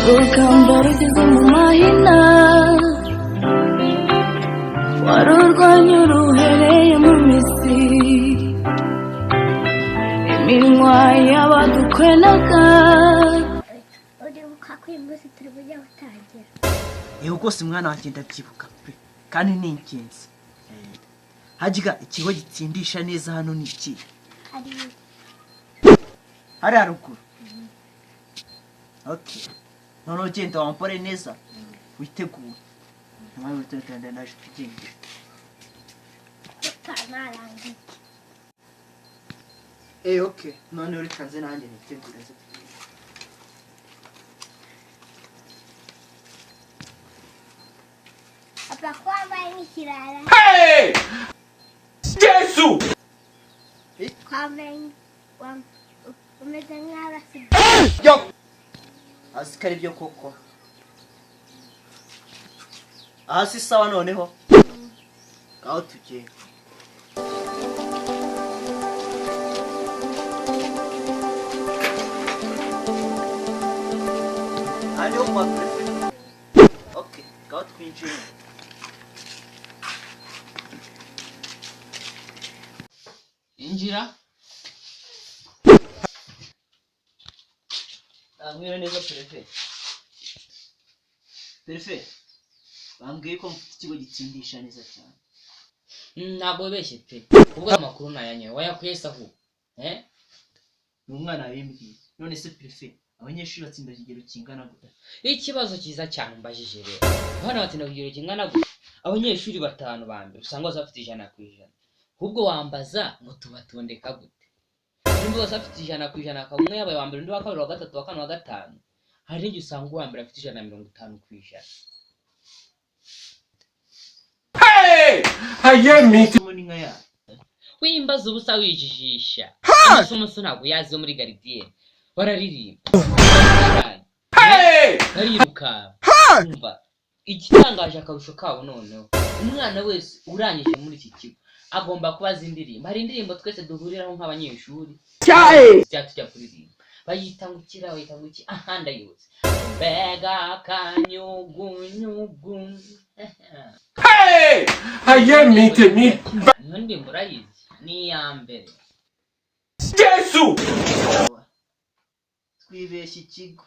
Urugamba rugeze mu mahina, warurwanya uruhereye mu misi, iminwa y'abadukwenaga. Uribuka ko uyu munsi turi bujye gutangira? Yego rwose, mwana wanjye, ndabyibuka pe, kandi ni ingenzi. Harya ikigo gitsindisha neza hano ni iki? Hari. Hari haruguru. Okay, noneho ugenda wambare neza, witegure nyuma y'ubutegetsi, naje tugende. Papa, narangiye. Okay, noneho reka nze nanjye nitegure, nze tugende. Papa, ko wambaye nk'ikirara? Hey! Jesu! Ko wambaye umeze nk'abasigaye. Hasi ko ari byo koko, hasi sawa. Noneho ngaho tugenda. Aha niho kwa perefe. Okay, ngaho twinjire. Injira. Mwiriwe neza, perefe. Perefe, bambwiye ko mufite ikigo gitsindisha neza cyane. Ntabwo wibeshye pe, ubwo amakuru nayanyoye wayakuye se ahubwo, eh? Ni umwana wabimbwiye. None se perefe, abanyeshuri batsinda ikigero kingana gute? Ikibazo cyiza cyane umbajije. Rero abana batsinda ku kigero kingana gute? Abanyeshuri batanu ba mbere usanga bose bafite 100%. Ahubwo wambaza ngo tubatondeka gute? Nimba bose bafite 100%, akaba umwe yabaye uwa mbere, undi wa kabiri, wa gatatu, wa kane, wa gatanu, hari n'igihe usanga uwa mbere afite 150%. Hey! Ayé mi ti. Isomo ni nka ya Wimbaza ubusa, wijijisha. Amasomo so ntabwo uyazi yo muri garidiyeni? Bararirimba cyane. Hey! Bariruka. Umva igitangaje, akarusho kabo noneho, umwana wese urangije muri iki kigo agomba kuba azi indirimbo. Hari indirimbo twese duhuriraho nk'abanyeshuri tujya kuririmba, bayita ngo ikira, bayita ngo iki? Aha, ndayibutse: mbega akanyugunyugu. Hey! Ayé mi tèmi. Niyo ndirimbo urayizi? Ni iya mbere. Jesu! Twibeshya ikigo.